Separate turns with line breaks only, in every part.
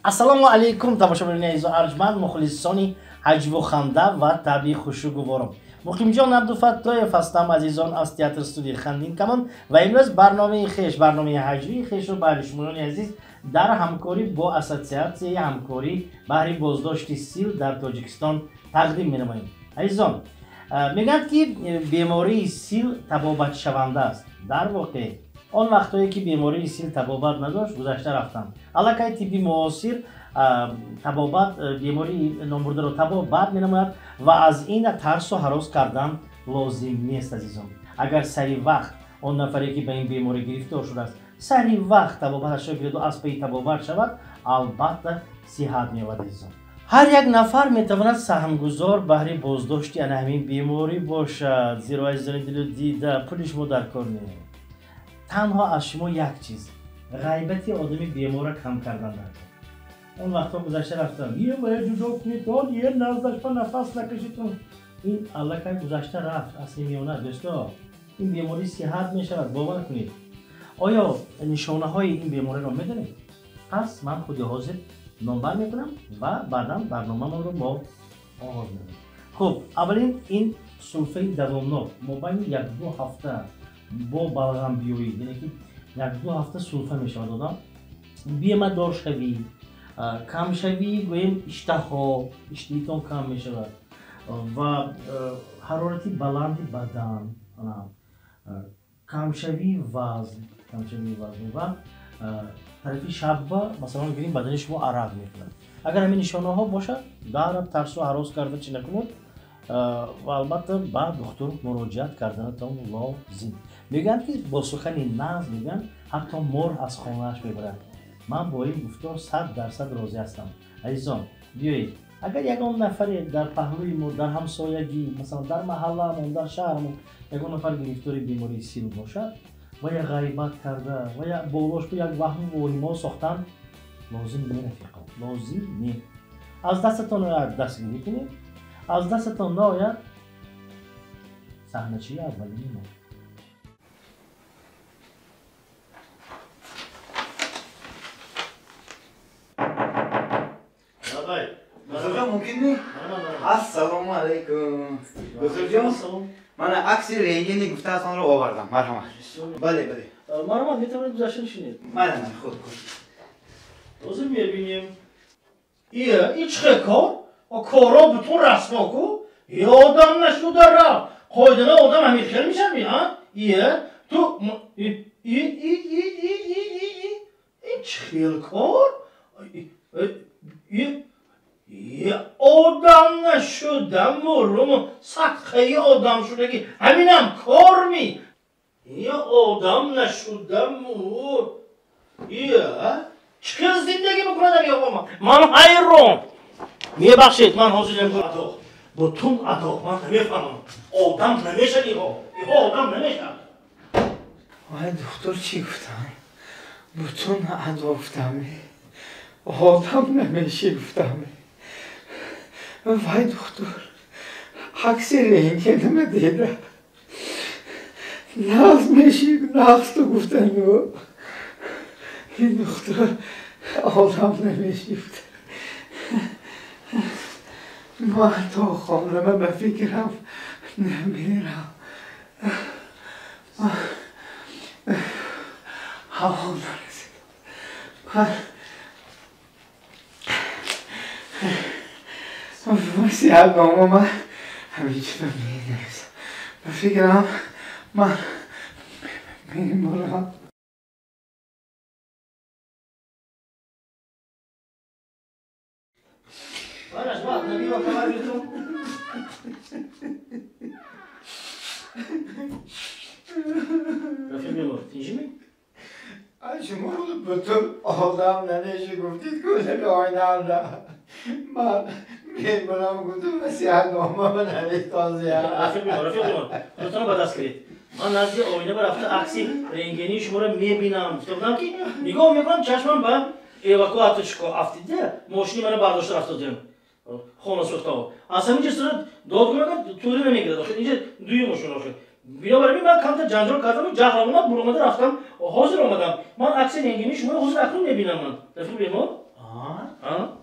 Ассалому алайкум, тамошобинони азизу арҷманд, мухлисони ҳаҷву ханда ва табъи хушу гувором. Муқимҷон Абдуфаттоев ҳастам, азизон, аз театр студияи Хандин Камон, ва имрӯз барномаи хеш, барномаи ҳаҷвии хешро баҳри шумоёни азиз дар ҳамкорӣ бо Ассотсиатсияи ҳамкорӣ баҳри боздошти сил дар Тоҷикистон тақдим менамоем. Азизон, мегӯянд, ки бемории сил табобатшаванда аст. Дар воқеъ он вақтҳое ки бемории сил табобат надошт, гузашта рафтанд. Аллакай тибби муосир табобат бемории номбурдаро табобат менамояд ва аз ин тарсу ҳарос кардан лозим нест, азизон. Агар сари вақт он нафаре, ки ба ин беморӣ гирифтор шудааст, сари вақт табобаташро гирифту аз пайи табобат шавад, албатта сиҳат меёбад, азизон. Ҳар як нафар метавонад саҳмгузор баҳри боздошти ана ҳамин беморӣ бошад, зеро, азизони дилу дида, пули шумо дар кор не, танҳо аз шумо як чиз: ғайбати одами беморро кам кардан дар кор. Он вақтҳо гузашта рафтанд. Е вая ҷудо кунедон, е наздаш ба нафас накашитон, ин аллакай гузашта рафт, асли миёна. Дӯсто, ин беморӣ сиҳат мешавад, бовар кунед. Оё нишонаҳои ин бемориро медонед? Пас ман худи ҳозир номбар мекунам ва баъдан барномамонро мо оғоз менамоем. Хуб, аввалин ин сулфаи давомнок, мобайни 1-ду ҳафта бо балғамбиёӣ, яъне ки 1-ду ҳафта сулфа мешавад одам, бемадоршавӣ, камшавии, гӯем, иштаҳо, иштиҳитон кам мешавад ва ҳарорати баланди бадан, камшавии вазн ва тарафи шабба, масалан гирем, бадани шумо арақ мекунад. Агар ҳамин нишонаҳо бошад, дараб тарсу ҳарос карда чӣ накунед ва албатта ба духтур муроҷиат карданатон лозим. Мегӯянд, ки бо сухани нағз, мегӯянд, ҳатто мор аз хонааш мебарад. Ман бо ин гуфтор 100% розӣ ҳастам. Азизон, биёед, агар ягон нафаре дар паҳлӯи мо, дар ҳамсоягӣ, масалан, дар маҳалламон, дар шаҳрмон ягон нафар гирифтори бемории сил бошад, ва я ғайбат карда ва я болош як ваҳму воҳимаҳо сохтан лозим не, рафиқо, лозим не. Аз дастатон ояд, дастгирӣ кунед, аз дастатон наояд. Саҳначии аввалини мо.
Духтурҷон, мумкин ми? Ассалому алайкум, духтурҷон. Мана акси рентгени гуфтаатонро овардам, марҳамат. Бале, бале.
Марҳамат, метавонед гузашта нишинед.
Майла, майла, худ худ.
Ҳозир мебинем. Ия, ин чӣ хел кор? Коро бутун расмо ку, ёдам нашуда рафт. Қоидана одам ҳамин хел мешавад, а? Ия, ту и и и и и и и ин чӣ хел кор? И одам нашуда мурум, садқаи одам шудагӣ, ҳаминам корми? Ия, одам нашуда мур. Ия, чӣ хел зиндагӣ мекунад ами? Ман ҳайрон. Мебахшед, ман ҳозир адоқ, бутун адоқ. Ман намефаҳмам, одам намешад иҳо, иҳо одам намешад.
Вай, духтур чӣ гуфтам? Бутун адо гуфтам, одам намешӣ гуфтам. Вай, духтур акси рентгенама дида, нағз мешӣ, нағз ту гуфтану ин духтур одам намешӣ гуфта. Ман то хонама ба фикрам намерам. Ҳавом нарасид. Ман васиятнома ман ҳаминҷо менависам. Ба фикрам, ман мемурам.
Бараш, баъд набиё камар гирифтум. Рафиқ бемор, тинҷимӣ?
Шумо бутун одам намеши гуфтид, кӯзаи оинанда ман мемурам гуфтум, васиятномама навиштозия.
Рафиқ бемор, рафиқ бемор, худатонро ба даст гиред. Ман назди оина рафта акси рентгении шуморо мебинам гуфта будам, ки нигоҳ мекунам, чашмам ба эвакуаторчико афтида, мошини мана бардошта рафтодем, хона сӯхтао. Аз ҳамин ҷо сара дод кунам, тӯри намегирад, охир инҷа дуюм мошин охир. Бинобар ин ман камтар ҷанҷол кардаму ҷаҳлам омад, буромада рафтам, ҳозир омадам. Ман акси рентгении шуморо ҳозир акнун мебинам. Ман, рафиқ бемор. Ҳа?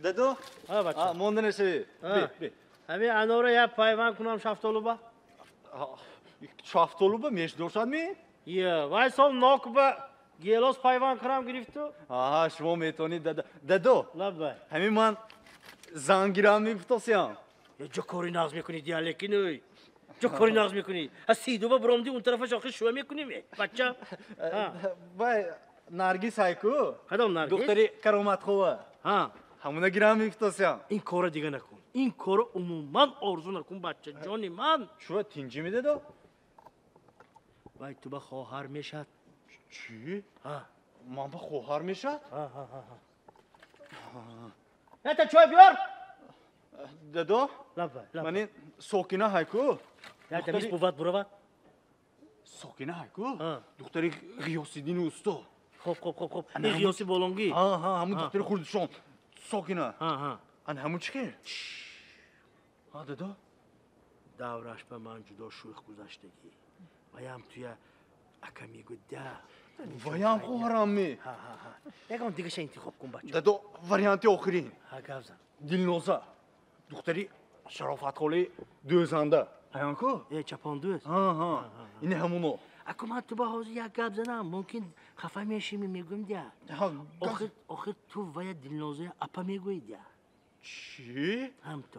Дадо?
Ҳа, бача.
Монда нашавӣ. Би.
Ҳамин анора як пайванд кунам шафтолуба?
Шафтолуба мешдошад ми?
Ия, вай сол нокба гелос пайванд кунам гирифту.
Аҳа, шумо метавонед дадо. Дадо.
Лаббай.
Ҳамин ман зан гирам мегуфтосиям.
Ҷо кори нағз мекунӣ, диалекин ӯй. Ҷо кори нағз мекунӣ. Аз сидуба биромдӣ он тарафаш охир шӯя мекунӣ, бача.
Вай Наргиз ҳайку?
Кадом Наргиз?
Духтари Кароматхова.
Ҳа.
Ҳамуна гирам мегуфтосиям.
Ин корро дига накун. Ин корро умуман орзу накун, бача ҷони ман.
Чӯ тинҷӣ медадо?
Вай ту ба хоҳар мешад.
Чӣ?
Ҳа.
Ман ба хоҳар мешад?
Ҳа. Ята чой биёр.
Дадо?
Лаббай.
Мани Сокина ҳайку?
Ята мис бувад бурава?
Сокина ҳайку? Духтари Ғиёсиддини усто.
Хоб. Ин Ғиёси болонгӣ?
Ҳа, ҳамун духтари хурдшон. Сокина.
Ҳа.
Ан ҳамун чӣ хел? Ҳа, дадо?
Давраш ба ман ҷудо шӯх гузаштагӣ. Ваям туя ака мегӯд да.
Ваям хоҳарам ми?
Ҳа. Ягон дигаша интихоб кун, бача.
Дадо, варианти охирин.
Ҳа, гап зан.
Дилноза. Духтари Шарофатхолаи дӯзанда. Ҳаёнку?
Э, чапондӯз.
Ҳа. Ин ҳамуно.
Аку ман ту ба ҳозир як гап занам, мумкин хафа мешими, мегӯем дя. Охир ту вая Дилнозая апа мегӯӣ дя.
Чӣ?
Ҳамту.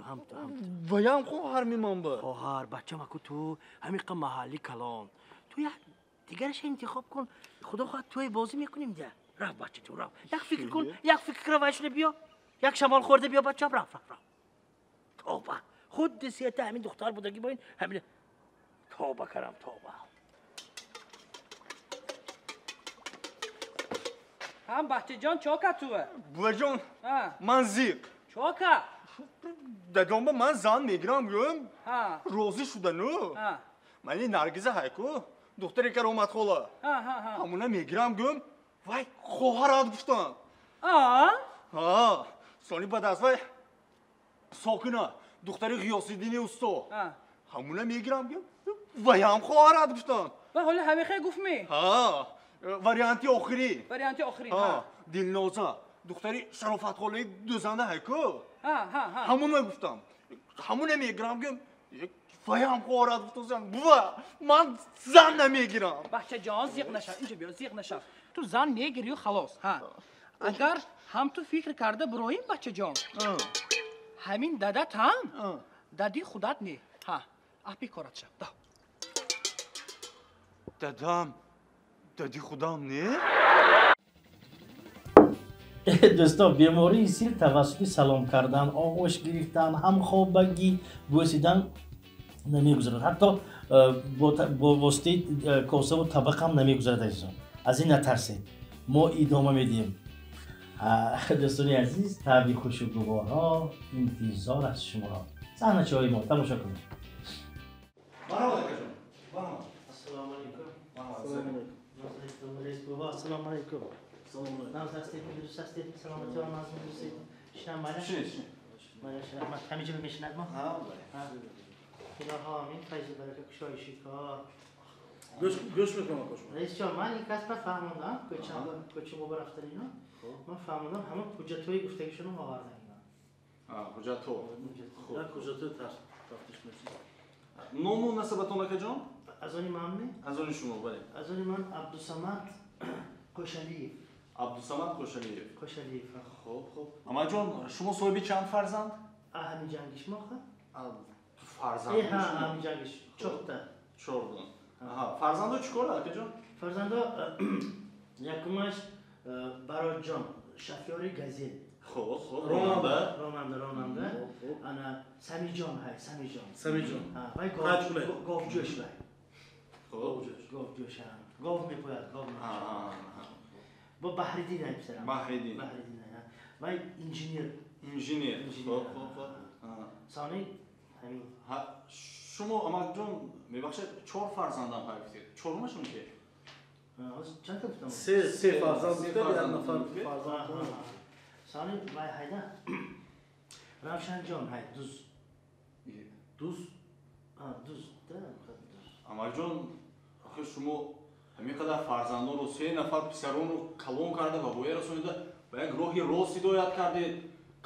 Ваям хоҳар ми ман ба?
Хоҳар, бачам, аку ту ҳамиқа маҳалли калон. Ту як дигараша интихоб кун. Худо хоҳад туй бозӣ мекунем дя. Рафт, бачаҷон, рафт. Як фикр кун, як фикр кара вайшуна биё. Як шамол хӯрда биё, бачам, рафт. Тоба. Худди сета ҳамин духтар будагӣ бо ин ҳамин тоба карам, тоба.
Ҳам бачаҷон чока туе?
Буваҷон, ман зиқ.
Чока?
Дадомба ман зан мегирам, гӯм. Розӣ шудану. Мани Наргиза ҳайку, духтари Кароматхола. Ҳамуна мегирам, гӯм. Вай хоҳарат гуфтам. Ҳа. Сони баъд аз вай Сокина, духтари Ғиёсиддини усто. Ҳамуна мегирам, гӯм. Ваям хоҳарат гуфтам.
Ва ҳоли ҳамихе гуфт ми?
Ҳа. Варианти охирӣ.
Варианти охирӣ.
Ҳа. Дилноза, духтари Шарофатхолаи дӯзанда ҳайку. Ҳамуна гуфтам. Ҳамуна мегирам, гӯм. Ваям хоҳарат гуфтам. Бува, ман зан намегирам.
Бачаҷон, зиқ нашав. Инҷо биё, зиқ нашав. Ту зан мегирию халос. Ҳа. Агар ҳам ту фикр карда бироим, бачаҷон, ҳамин дадат ҳам дади худат не. Ҳа, апи корат шав.
Дадам дади худам не?
Дӯстон, бемории сил тавассути салом кардан, оғӯш гирифтан, ҳамхобагӣ, бӯсидан намегузарад. Ҳатто бо воситаи косаву табақ ҳам намегузарад, азизон. Аз ин натарсед. Мо идома медиҳем. Дӯстони азиз, табъи хушу гуворо интизор аст шуморо. Саҳначаҳои мо тамошо кунед. Ассалому алайкум. Ассалому алайкум. Нағз ҳастед, дуруст ҳастед, саломатиён нағз дурустед. Шинам майла?
Шинед.
Майла, раҳмат. Ҳаминҷо мешинад мо?
Ҳа, бале.
Худоҳо, амин, файзу барака, кушоиши кор.
Гӯш мекунам, акошма.
Раисҷон, ман ин касба фаҳмондам, кӯча мо рафтан ино. Ман фаҳмондам, ҳамон ҳуҷҷатҳои гуфтагишонро овардам ино.
Ҳуҷҷатҳо.
Ҳуҷҷатҳо тафтиш мешавад. Ному насабатон, акаҷон?
Аз они ман ме?
Аз они шумо, бале.
Аз они ман Абдусамад Қошалиев.
Абдусамад Қошалиев.
Қошалиев.
Хуб. Амаҷон, шумо соҳиби чанд фарзанд?
Ҳамин ҷангиш моха?
Фарзанд?
Ҳа, ҳамин ҷангиш. Чорта.
Чорта. Фарзандо чӣ кора, акаҷон?
Фарзандо якумаш Бароҷон, шофёри Газел.
Хуб. Ронанда?
Ронанда. Ана Самиҷон ҳай, Самиҷон.
Самиҷон.
Вай говҷӯш вай. Говҷӯш. Гов мепояд, гов мепояд. Бо Баҳриддин ҳай писарам.
Баҳриддин.
Вай инженер.
Инженер. Хуб.
Сони ҳамин.
Шумо амакҷон, мебахшед, чор фарзандам ҳай гуфтед. Чорумашон ки?
Чанд та гуфтам?
Се фарзанд гуфтед, як нафар фарзанд.
Сони вай ҳайда. Равшанҷон ҳай, дуз.
Дуз?
Дуз, да, дуз.
Амакҷон, охир шумо ҳамин қадар фарзандонро, 3 нафар писаронро калон карда ва воя расонида ба як роҳи рост ҳидоят кардед,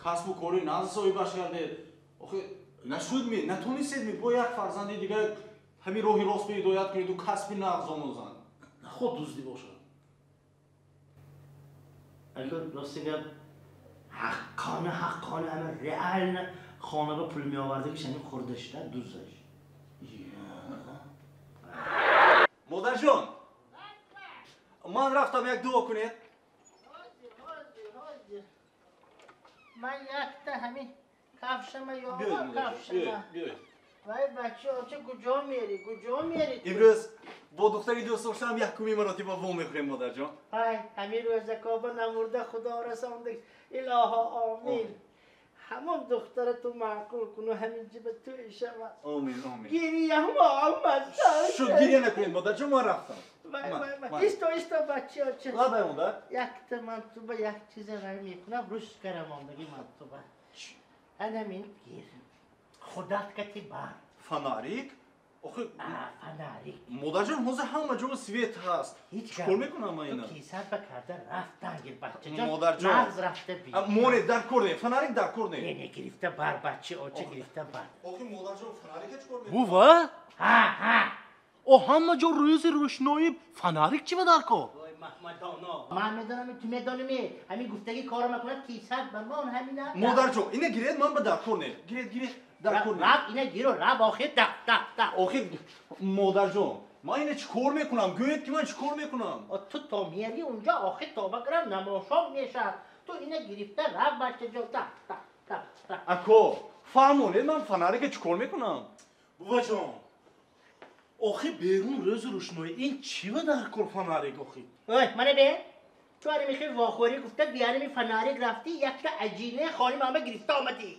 касбу кори нағз соҳибаш кардед. Охир нашуд-ми, натонистед-ми бо як фарзанди дигар ҳамин роҳи рост ҳидоят кунеду касби нағз омӯзанд?
Наход дуздӣ бошад.
Агар рости гап, ҳаққона ҳаққона ҳама реально хона ба пул меовардагиш ҳамин хурдашда дуздаш.
Модарҷон, ман рафтам, як дуо кунед.
Ман якта ҳамин кафшама ёвам, кафшама. Вай бача, оча куҷо мери, куҷо мери?
Имрӯз бо духтари дӯст доштам якуми маротиба во мехӯрем, модарҷон.
Ай, ҳамин рӯзакоба намурда худо расондик. Илоҳо омин. Ҳамон духтара ту маъқул куну ҳамин ҷиба тӯй шавад.
Омин, омин.
Гирияҳмо омад.
Шуд, гирия накунед, модарҷон, ман рафтам.
Вай, вай, вай. Исто, исто, бача, оча.
Лабай, модар.
Якта ман туба як чиза рай мекунам, рӯз карамондаги ман туба. Анамин гир. Худат кати бар.
Фонарик? Охи...
Фонарик.
Модарҷон, ҳозир ҳама ҷо свет ҳаст.
Ҳеҷ
Чӣ кор мекунам ман ина?
Ту кисат ба карда рафтан гир, бачаҷон.
Модарҷон.
Нағз рафта би.
Моне, дар кор не, фонарик дар кор не.
Не, не, гирифта бар, бача, оча гирифта бар.
Охи, модарҷон, фонарика чӣ кор мекунам?
Бува?
Ҳа, ҳа.
О, ҳама ҷо рӯзи рӯшноӣ, фонарик чӣ ба дар кор?
Вой, Маҳмадоно. Ман медонам, ту медонӣ, ҳамин гуфтагӣ кора макунад, кисат ба мон ҳамина.
Модарҷон, ина гиред, ман ба дар кор не. Гиред, гиред.
Раб ина гиро, раб охир, да, да, да.
Охир, модарҷон, ман ина чӣ кор мекунам? Гӯед ки ман чӣ кор мекунам?
Ту то мери унҷо охир тоба кунам намошом мешавад. Ту ина гирифта раб, бачаҷон, да, да, да, да.
Ако, фаҳмонед, ман фонарика чӣ кор мекунам?
Буваҷон, охир берун рӯзи рӯшноӣ, ин чӣ ба дар кор фонарик охир?
Ой, мана бе, ту ани мехоҳи вохӯрӣ гуфта биярими фонарик рафтӣ, якта аҷинаи хони мама гирифта омадӣ.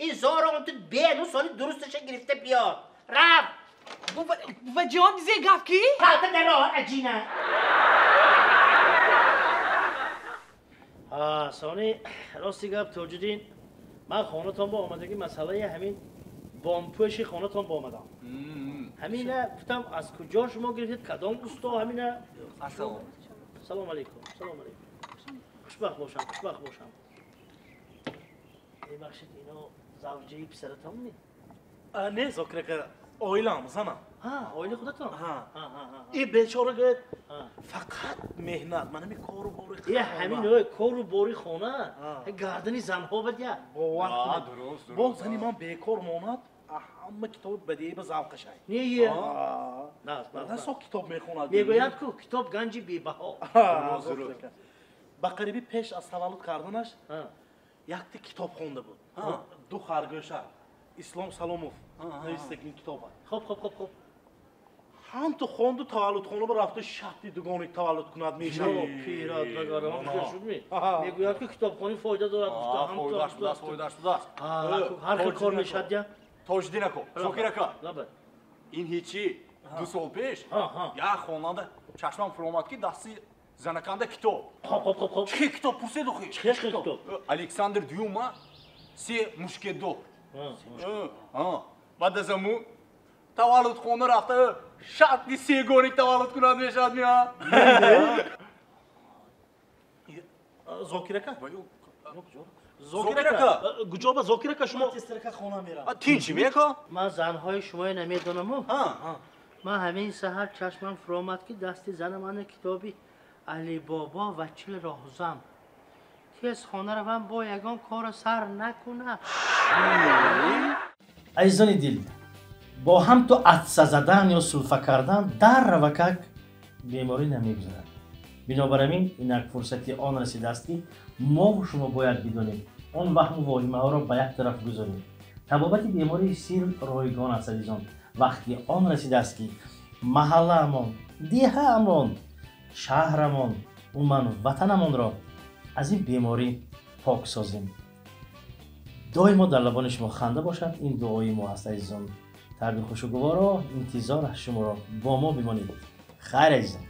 Ин зоро он ту бену соли дурусташа гирифта биёр. Рав!
Буваҷон, зе гап ки?
Қалта даро, аҷина! Сони, рости гап, Тоҷиддин, ман хонатон бо омадагӣ масъалаи ҳамин бомпӯши хонатон бо омадам. Ҳамина гуфтам, аз куҷо шумо гирифтед, кадом усто ҳамина?
Ассалом.
Салом алейкум, салом алейкум. Хушбахт бошам, хушбахт бошам. Мебахшед, ино завҷаи писаратон ми?
Не, Зокир ака, оилам, занам.
Ҳа, оилаи худатон?
Ҳа. И бечора гӯяд, фақат меҳнат, ман ҳамин кору бори
хона. Ҳамин кору бори хона, гардани занҳо бад я.
Бовар кунед. Бо зани ман бекор монад, ҳама китоби бадеӣ ба завқашай.
Не, е.
Расо китоб мехонад.
Мегӯянд ку китоб ганҷи бебаҳо.
Ба қариби пеш аз таваллуд карданаш якта китоб хонда буд. Ду харгӯша, Ислом Саломов навистагин китоба.
Хоб, хоб, хоб, хоб.
Ҳам ту хонду таваллудхона ба рафту шарти дугони таваллуд кунад мешавад.
Пират нагарам шудми. Мегӯянд ки китобхонӣ фоида дорад.
Фоидаш будааст, фоидаш будааст.
Ҳар хел кор мешавад я.
Тоҷиддин ако, Зокир ака. Ин ҳечи 2 сол пеш як хонанда чашмам фуромад ки дасти занаканда китоб.
Хоб, хоб, хоб, хоб.
Чӣ китоб пурсед охи?
Чӣ китоб?
Александр Дюма Се мушкетдор. Баъд аз аму таваллудхона рафта шарти сегоник таваллуд кунад мешавад меа.
Зокир ака? Зокир ака, куҷо ба Зокир ака шумо?
Тезтар хона мерам.
Тинчи мека?
Ман занҳои шуморо намедонаму. Ман ҳамин саҳар чашмам фуромад ки дасти занам ана китоби Алибобо ва 40 роҳзан. Тез хона равам бо ягон корро сар накунам. Азизони дил, бо ҳам ту атса задан ё сулфа кардан дар равакак беморӣ намегузарад. Бинобар ин инак фурсати он расидааст ки мо шумо бояд бидонем он ваҳму воҳимаҳоро ба як тараф гузорем. Табобати бемории сил ройгон аст, азизон. Вақти он расидааст ки маҳаллаамон, деҳаамон, шаҳрамон, умуман ватанамонро аз ин беморӣ пок созем. Доимо дар лабони шумо ханда бошад, ин дуои мо аст, азизон. Табъи хушу гуворо интизор аз шуморо. Бо мо бимонед. Хайр, азизон.